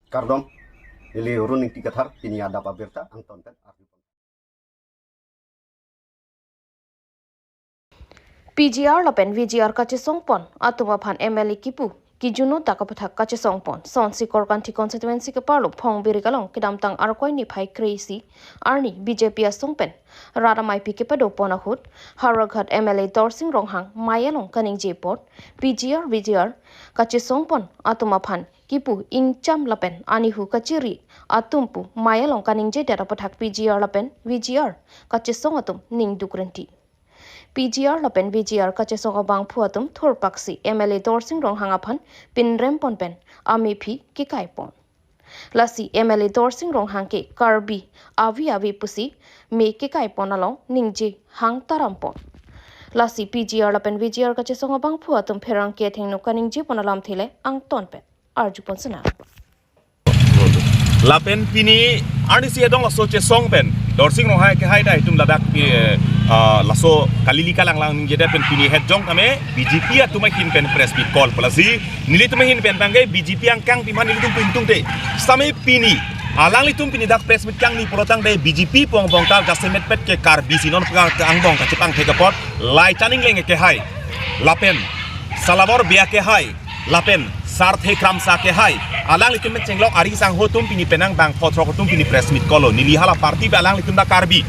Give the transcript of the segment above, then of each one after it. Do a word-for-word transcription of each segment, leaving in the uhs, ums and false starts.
Kardom, neli Run Ingti Kathar, pini adap abirta angton pen arju. P G R lapen V G R kachesongpon atum aphan M L A kipu kijuno ta kapathak kachesongpon. Sonsi Korkanthi constituency keparlo Phongbirik along kedamtang Arkoi niphai kre-isi arni B J P asong pen rat ameipi kepadopon ahut Howraghat M L A Dorsing Ronghang mei along kaningjepon, P G R V G R kachesongpon atum aphan kipu ingcham lapen anihu kachiri atum pu mei along kaningjedet apathak P G R lapen V G R kachesong atum ningduk renti. P G R lapen V G R kachesong abangphu atum thurpaksi M L A Dorsing Ronghang aphan pinrempon pen ameipi kekaipon. Lasi M L A Dorsing Ronghang ke Karbi avi avi pusi mei kekaipon along ningje hang tarampon. Lasi P G R lapen V G R kachesong abangphu atum pherangke athengno kaningjepon alamthe le angton pen arjupon sena. Lapen pini arnisi hedong laso chesong pen Dorsing Ronghang kehai ta itum ladak, eh, ah, laso kali-li kalanglang ningjedet pen pini hetjong kame B J P atum ahin pen press meet call pulo si nelitum ahin pen bangke B J P angkang piman nelitum pintung te. Same pini alanglitum pini dak press meet kangni pulo tangte B J P pong pong kal jasemet pet ke Karbi si non pekar ke angbong kachepangthek apot Lai Chaning Leng kehai lapen Salabor Bey kehai lapen Sarthe Kramsa kehai alanglitum pen chenglok ari sangho atum pini penang bang photrok atum pini press meet call lo. Neli hala party pen alanglitum ta Karbi.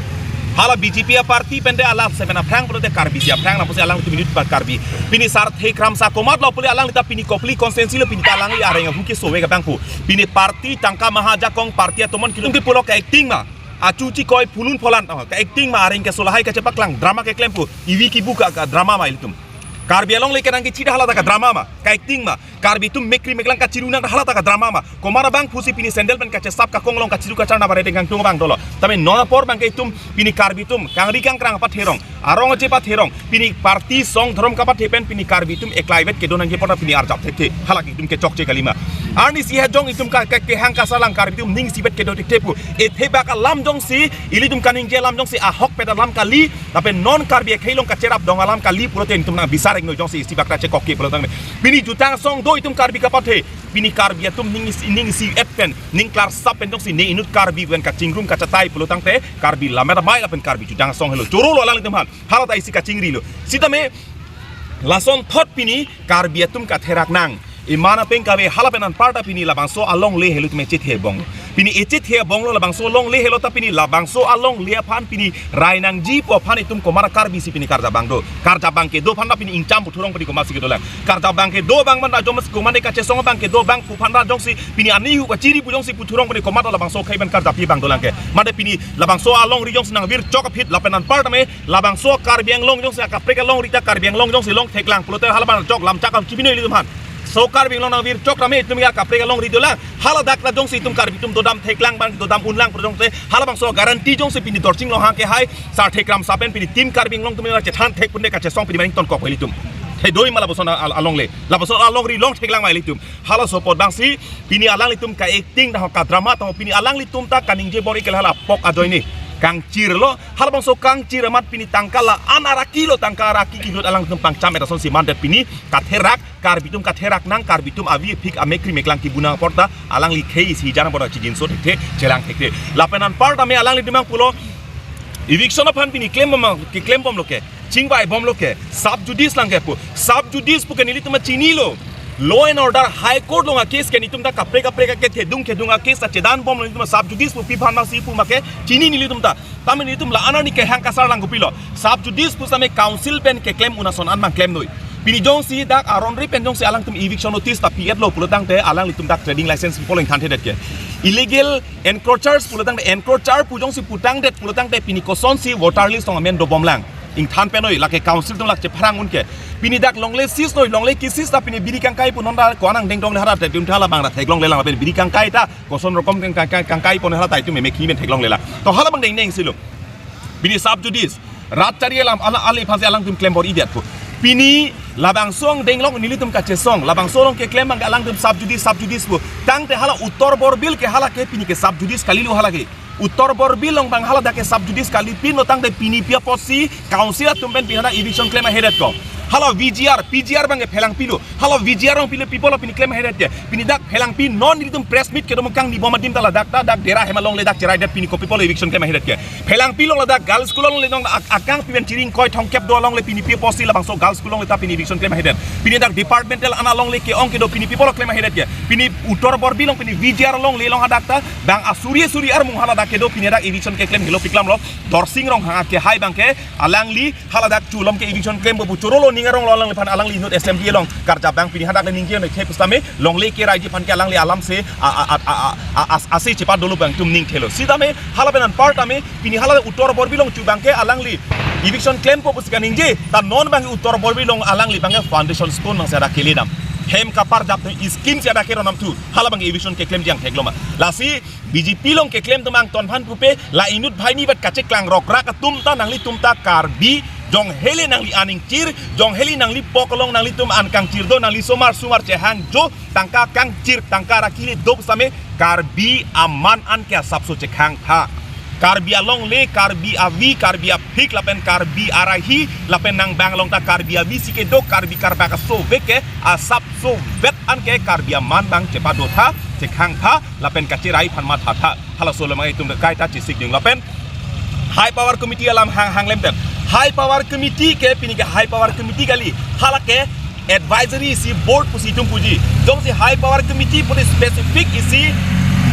Hala B J P aparty pen te alam seven aphrang pulote Karbi si aphrang lapusi alanglitum inut pa Karbi. Pini Sarthe Kramsa komat lo pule alanglitum pini Kopili constituency lo pini ta alangli areng ahu kesove abangphu. Pini party tangka maha ajakong party atomon kilung ke pulo ka-acting ma. Achu chikoi phulun pholan tama ka-acting ma, areng keso lahai kachepaklang drama keklem pu. Ivi kibu ka, ka drama ma ilitum. Karbi Anglong le kenang kechida hala ta ka drama ma, ka-acting ma. Karbi atum mekri meklang kachiru nang hala ta ka drama ma. Komat abangphu si pini sandal pen kachesap kakong along kachiru kacharna bare dengkang tung abang dolo. Tame non apor bangke itum pini Karbi atum kangri kangkrang apathe rong, arong aje apathe rong, pini party song dhorom kapathe pen pini Karbi atum eklai vet kedo nangji apot ta pini arjap thekthe. Halake itum kechokche kalima. Arnisi hetjong itum ka, ka, kehang kasalang Karbi atum ning isivet kedo thekthe pu. Ethe bak alam jongsi ilitum kaningje alam jongsi ahokpet alam kali, lapen non Karbi akhei along kacherap dong alam kali pulote itum nang bisar ingno jongsi isi bak ta chekok ke pulo tangte. Pini jutang song do itum Karbi kapathe. Pini Karbi atum ning isi, ning isivet pen, ning klarsap pen jongsi ne inut Karbi pen kachingrum kachatai pulo tangte Karbi lammet amei lapen Karbi jutang song helo. Choro lo alanglitum aphan. Hala ta isi kachingri lo. Sitame lason thot pini Karbi atum katherak nang. Iman apeng kave hala pen anparta pini labangso alongle helo tame chethe bong. Pini echethe bong lo labangso alongle helo ta pini labangso alongle aphan pini rai nangji pu aphan itum komat Karbi si pini karjap abang do. Karjap abang kedo aphan ta pini ingcham puthurong pini komat si kedo lang. Karjap abang kedo abang man ta jom si komat ne kachesong abang kedo abangphu aphan ta jongsi pini anihu kachiri pu jongsi puthurong pini komat labangso akhei pen karjap abang dolang ke. Mate pini labangso alongri jongsi nangvirchok aphi lapen anparta me labangso Karbi Anglong jongsi akaprek alongri ta Karbi Anglong jongsi long theklang pulote hala abang chok lam chakam chibino ilitum aphan. So Karbi Anglong nangvirchok tame itum ke akaprek alongri dolang. Hala dak la jongsi itum Karbi atum dodam theklang bang dodam unlang pulo jongsi hala abangso guarantee jongsi pini Dorsing Ronghang kehai Sarthe Kramsa pen pini team Karbi Anglong atum chethan thek pune kachesong pini maning tonkok ilitum. Thedoi ma lapuson al-, alongle. Lapuson alongri long theklang ma ilitum. Halaso apot bangsi pini alanglitum ka-acting ta ho ka drama ta ho pini alanglitum ta kaningje bor-i ke hala pok ajoine kangchir lo. Hala abangso kangchir amat pini tangka la-an araki lo, tangka araki kilut alanglitum pangcham eta sonsi mandet pini katherak Karbi atum katherak nang Karbi atum avi aphik amekri meklang kibu nang apot ta alangli khei isi jan apot ta chijinso thekthe chelang thekthe. Lapen anparta me alanglitum abang pulo eviction aphan pini klem bom, keklem bom lo ke. Chingvai bom lo ke, sub judice lang ke pu. Sub judice pu ke nelitum chinilo. Law and order, High Court along a-case ke nelitum ta kaprek kaprek ke thedung thedung a-case ta chedan bom lo nelitum sub judice pu pi aphan ma si pu ma ke chini nelitum ta. Tame nelitum la-an arni kehang kasar lang kopilo. Sub judice pu same council pen keklem un ason an abang klem noi. Pini jongsi dak aron ri pen jongsi alangtum eviction notice ta pi-et lo pulo tangte alanglitum dak trading license pi poleng than thedet ke. Illegal encroachers pulo tangte encroacher pu jongsi putangdet pulo tangte pini kosonsi voter list along amen dobom lang. Ingthan pen noi lake council atum lake chepharang un ke. Pini dak longle seize noi, longle ke-seize ta pini biri kangkai pu non ta ko-an angdeng dongle hara te dun thala abang ta theklongle lang lapen biri kangkai ta koson rokom kang-, kang-, kangkai pon hala ta itum meme kimen theklongle lang. To hala abang dengdeng si lo. Pini sub judice. Rat chari alam ala ale phansi alangtum klem bor-idet pu. Pini labangso angdeng along nelitum kachesong. Labangso along keklem abang alangtum sub judice, sub judice pu. Tangte hala Uttor Borbil ke hala ke pini ke sub judice kali lo hala ke. Uttor Borbil along abang hala dak ke sub judice kalipin lo tangte pini pi apotsi council atum pen pini hala eviction klem ahedet ko. Hala V G R, P G R abangke phelangpi lo. Hala V G R along pilo, pi apotlo pini klem ahedet ke. Pini dak phelangpi non nelitum press meet kedo mukang ni bom adim ta ladak ta dak dera hem alongle dak cheraidet, pini kopi apotlo eviction klem ahedet ke. Phelangpi along ladak girls school alongle nong ak-, akangpi pen chiring koi thongkep do alongle pini pi apotsi labangso girls school alongle ta pini eviction klem ahedet. Pini dak departmental an alongle ke-ong kedo, pini pi apotlo klem ahedet ke. Pini Uttar Borbil along pini V G R alongle along hadak ta bang asuri asuri armung hala dak kedo, pini dak eviction keklem helo, pi klemlo. Dorsing Ronghang akehai abangke alangli hala dak chulom ke eviction klempo pu chorolo ning aronglo alangliphan, alangli inut assembly along karjap abang pini hadak le ningje noi the pusitame longle keraiji aphan ke alangli alam se a, a, a, a, a, a, as-, ase chepadolo abang itum ning thelo. Sitame hala pen anpar tame pini hala Uttar Borbil along chu abangke alangli eviction klempo pusi kaningje, ta non abang Uttar Borbil along alangli abangke foundation stone abang si ada keledam. Hem kaparjap scheme si ada keronam thu, hala abang eviction keklemji angthek lo ma. Lasi B J P along keklem atum angton aphan pupe, la inut banghini vet kacheklang rokrak atum ta, nanglitum ta Karbi, jong hele nangli aning chir, jong hele nangli pok along nanglitum an kangchir do, nangli somar sumar chehang jo, tangka kangchir, tangka ra kili do pusitame Karbi aman an ke asapso chekhang tha. Karbi alongle, Karbi avi, Karbi aphik, lapen Karbi arahi, lapen nang bang along ta Karbi avi si kedo, Karbi karbak asovek ke asapso vet an ke Karbi aman abang chepado tha, chekhang tha, lapen kacherai aphan matha tha. Halaso alam itum kaita chesik ding lapen High Power Committee alam hang, hang lemten. High Power Committee ke pini ke High Power Committee kali, hala ke advisory isi board pusi itum puji. Jongsi High Power Committee puni specific isi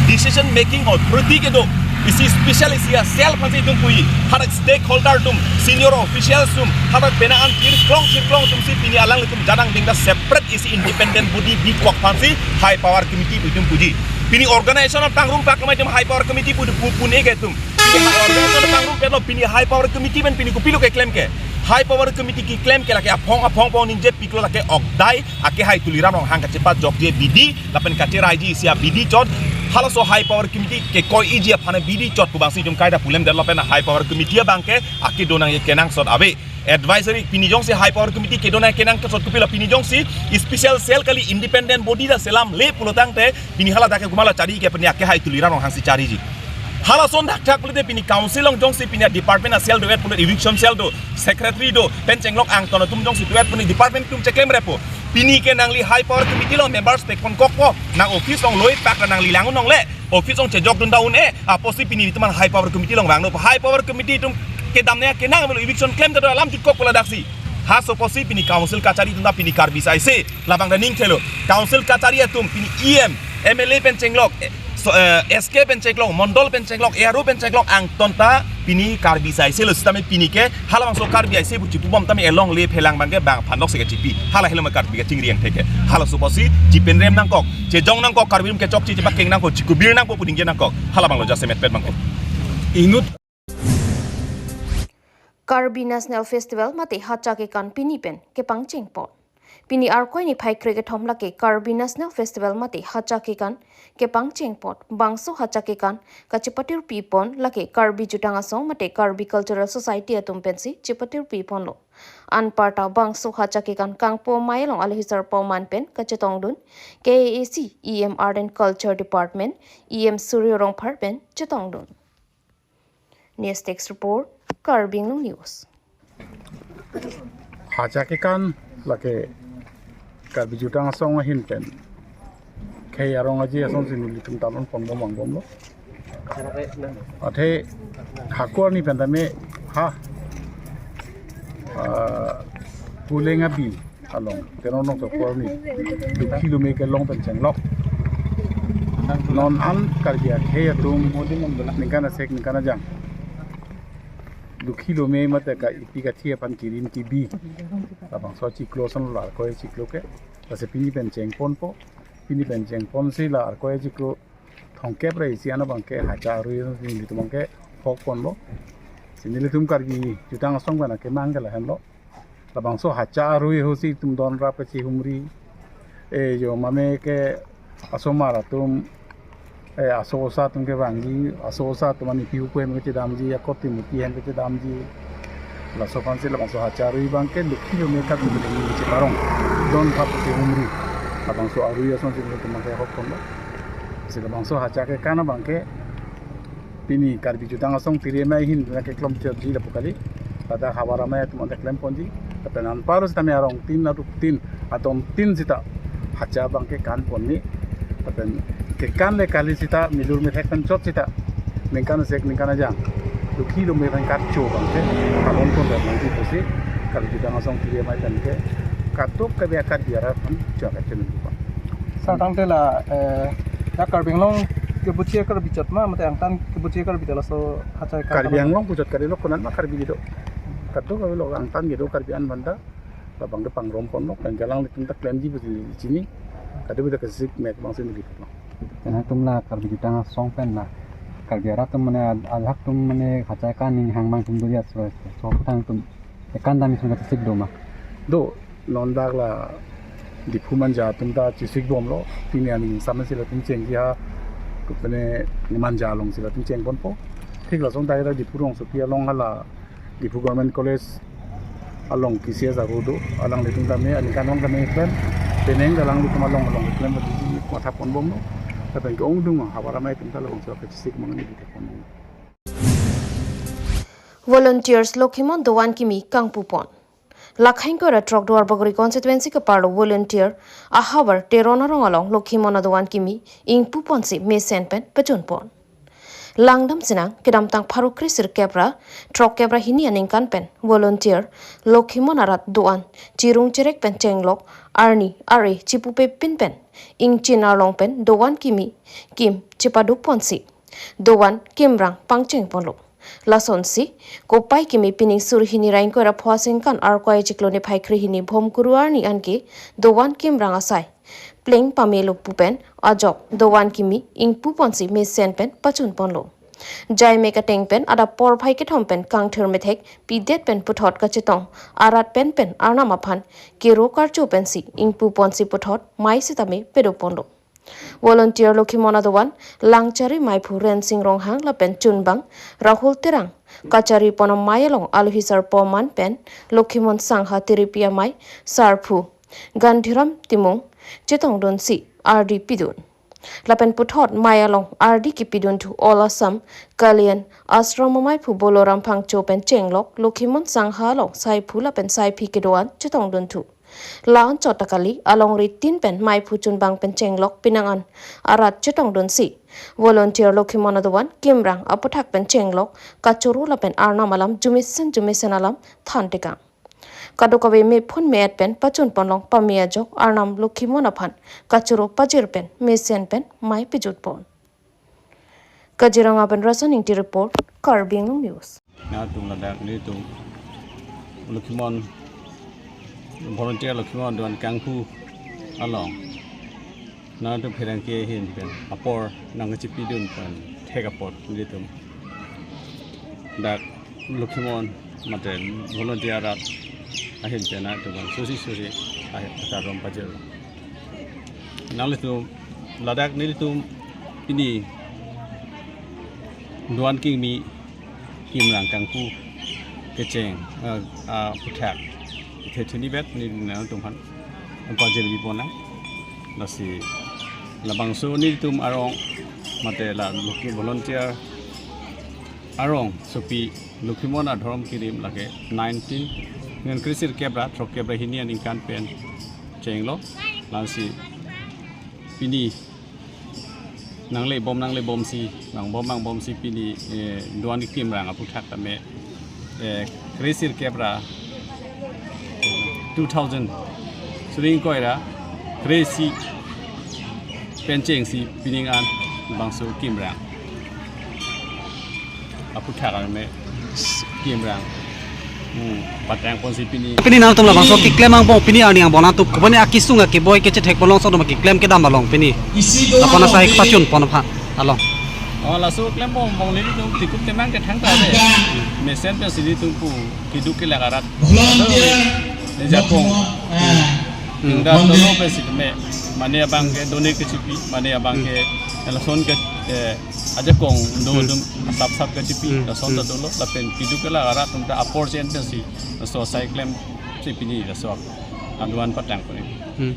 decision making authority kedo, isi special isi a-cell aphansi itum puji. Hadak stakeholder atum, senior officials atum, hadak pena an chirklong chirklong atum si pini alanglitum jadang ding ta separate isi independent body bikok aphansi High Power Committee pu itum puji. Pini organization apangrum pak kama itum High Power Committee pu pu pune ke itum. Pini organization apangrum petlo, pini High Power Committee pen pini kopilo keklem ke. High Power Committee keklem ke lake aphong aphong pong ningje piklo, lake okdai akehai Tuliram Ronghang kachepajokji abidi lapen kacheraiji isi abidi chot. Halaso High Power Committee kekoiji aphan abidi chot pu abangsi itum kaita pu lemdet lapen High Power Committee abangke akedo nangji kenangsot ave. Advisory pini jongsi High Power Committee kedo nangji kenangsot kopilo, pini jongsi special cell kali, independent body ta selamle pulo tangte pini hala dak ke komatlo chari ke, pini akehai Tuliram Ronghang si chariji. Halason thakthak pulote pini council along jongsi pini department a-cell do-et pulo, eviction cell do, secretary do, pen chenglok angton atum jongsi do-et pini department atum cheklem repo. Pini ke nangli High Power Committee along members pekpon kokpo, nang office along loi pak nangli lang-un longle, office along chejokdun ta un-e, apotsi pini itum an High Power Committee along vangno. High Power Committee atum kedamne kenang melo, eviction klemdet alam jutkok pu ladaksi. Halaso apotsi pini council kachari atum ta pini Karbi saise labang ta ning thelo. Council kachari atum pini E M, M L A pen chenglok, eh, so, eh, S K pen chenglok, Mondol pen chenglok, A R O pen chenglok angton ta pini Karbi saise lo, sitame pini ke halabangso Karbi aise pu chipubom tame elongle phelang abangke bang aphan lok se kachipi. Hala helo ma Karbi kachingri angthek ke. Halaso apotsi chipenrem nangkok, chejong nangkok, Karbi atum kechokche chepakeng nangkok, chikubir nangkok, pu ningje nangkok. Halabanglo jasemet pet abangke. Inut Karbi National Festival mate Hacha Kekan pini pen kepangcheng pon. Pini Arkoi niphai krekethom lake Karbi National Festival mate Hacha Kekan kepangcheng pon. Bangso Hacha Kekan kachepatirpi pon lake Karbi Jutang Asong mate Karbi Cultural Society atum pensi chepatirpi ponlo. Anparta bangso Hacha Kekan kangpo amei along alohi sarpo man pen kachetongdun K A A C E M Art and Culture Department, E M Suryo Rongphar pen chetongdun. News Desk Report, Karbi Anglong News. Hacha Kekan lake Karbi Jutang Asong ahin pen khei arong aji asonsi nelitum talon ponbom vangbomlo. Athe hako arni pen tame ha, ah, Puleng abi along, Teronong Tokor ni, Dukhi Lume kelong pen chenglok. Non an Karbi akhei atum ningkan asek ningkan ajang Dukhi Lume mate ka ipi kathi aphan kirim kibi, labangso achiklo ason lo Arkoi achiklo ke. Lasi pini pen chengponpo, pini pen chengponsi la Arkoi achiklo thomkep ra isi ano abangke Hacha arui nelitum abangke hok ponlo. Si nelitum Karbi Jutang Asong pen akemang ke lahenlo. Labangso Hacha arui ahutsi itum don rap kachihumri. E jo mame ke asomar atum, e aso osa atum kevangji, aso osa atum ani piu kuem kachedamji, akot timuti hem kachedamji. Laso aphansi labangso Hacha arui abangke Dukhi Lume ka bini bini cheparong don rap kachihumri. Labangso arui asonsi itum abangke hok ponlo. Si labangso Hacha Kekan abangke pini Karbi Jutang Asong tiri amei ahin na keklom chotji lapu kali. Pada havar amei atum anta klem ponji. Lapen anparlo sitame arong tin, aduk tin, adon tin sita hacha abang ke kan ponme. Lapen kekan le kali sita milur methek pen chot sita ningkan sek ningkan ajang dukhi lo me pen kachobang ke kalon pon dak mangdi pusi karjudang asong T V M I pen ke kadokave aKarbi arat aphan chua kachenun pon. Sir, tangte la, eh, ya Karbi Anglong kebuchi Karbi chot ma, mate angtan kebuchi Karbi chot laso hacha kan Karbi Anglong puchot kali lo, konat ma Karbi kedo. Kadokave lo, angtan kedo, Karbi an banda. Labang de pangrum ponlo, pen galang litum ta klemji pusi chini. Kadokave ta kesik mek bang sini gitu. Nangtum la Karbi jutang asong pen la Karbi arat atum mane, alhak atum mane hacha kan ning hang mang atum do ya, so, so tangtum ekan dam isung kachesik do ma? Do, non dak la Diphu Manja atum ta chesik bomlo, pini aning sama si latum chengji ha, kupene Manja along si latum cheng ponpo. Thik lason ta ira Diphu rongsopi along hala Diphu Government College along K C S aru do, alanglitum tame, aningkanvang tame klem, penang alanglitum along along klem, matha pon bomlo, lapen ke-ongdung havar amei atum ta labangso kachesik mangni di pon. Volunteers Lokhimon dovan kimi kangpu pon. Lakhain kora Trok Duarbagori constituency kaparlo volunteer ahavar Teron arong along Lokhimon adovan kimi ingpu ponsi mesen pen pachun pon. Langdam sinang kedamtang pharo kre sirkep ra throk kep ra hini aningkan pen volunteer Lokhimon arat dovan chirung chirek pen chenglok arni are chipupe pin pen ingchin arlong pen dovan kimi kim chipaduk ponsi dovan kimrang pangcheng ponlo. Lasonsi kopai kimi pining suri hini ra ingkoi ra pho asingkan Arkoi achiklo niphai kre hini Bhomkuru arni anke dovan kimrang asai pleng pamelo pu pen ajok dovan kimi ingpu ponsi mesen pen pachun ponlo. Jaimek ateng pen adap porphai kethom pen kangthir methek pidet pen puthot kachetong arat pen pen arnam aphan kero karcho pensi ingpu ponsi puthot mei sitame pedo ponlo. Volunteer Lokhimon adovan Langchari maiphu Rensing Ronghang lapen chunbang Rahul Terang kachari pon amei along alohi sarpo aman pen Lokhimon Sangha Tiripi amei sarphu Gandhiram Timung chetongdunsi ardi pidun. Lapen puthot mei along ardi kipidunthu All Assam Kalyan Ashram amaiphu Boloram Phangcho pen chenglok Lokhimon Sangha along saiphu lapen saiphi kedoan chetongdunthu. La-an chot ta kali, alongri tin pen maiphu chunbang pen chenglok pinang an arat chetongdunsi volunteer Lokhimon adovan kimrang aputhak pen chenglok kachoro lapen arnam alam jumesen jumesen alam thantekang. Kadokave mephun me-et pen pachun ponlong pame ajok arnam Lokhimon aphan kachoro pajir pen mesen pen mei pijut pon. Kaziranga pen Rasan Ingti report, Karbi Anglong News. Nangtum ladak nelitum Lokhimon, volunteer Lokhimon dovan kangpu along nangtum pherangke ahin pen apor nangkachipidun pen thek apot nelitum dak Lokhimon mate volunteer arat ahin pen nangtum susi susi ahin atarom pajir. Nanglitum ladak nelitum pini dovan kimi kimrang kangpu kecheng, eh, aputhak ithe thuni bet neli nangtum aphan pajirpi ponnang. Lasi labangso nelitum arong mate la Lokhi volunteer arongsopi Lokhimon adhorom kirim lake nineteen ngan kre sirkep ra throk kep ra hini aningkan pen chenglo. Lasi pini nangle bom nangle bomsi, nangbom nangbomsi pini, eh, dovan kimrang aputhak tame, eh, kre sirkep ra two thousand suri ingkoi ra kre isi pen chengsi pining an bangso kimrang aputhak arme kimrang, hmm, patang ponsi pini. Pini nangtum labangso keklem angbong pini arni angbong nangtum kopine akesung akeboi kechethek ponlong sodom keklem kedam along pini. Apon asai pachun pon aphan along. Oh, laso klem angbong nelitum tikup temang kethang ta ave. Mesen pensi nelitum pu keduk kelak arat. Ajakong. Hmm. Ingda dolo pensi tame. Mane abang ke done kechipi, mane abang ke lason ke, eh, ajakong do Hmm. dum asap sap kechipi, Hmm. lason ta Hmm. dolo, lapen keduk kelak arat atum ta apor chen pensi, laso asai klemsi pini laso adovan patang puni. Hmm.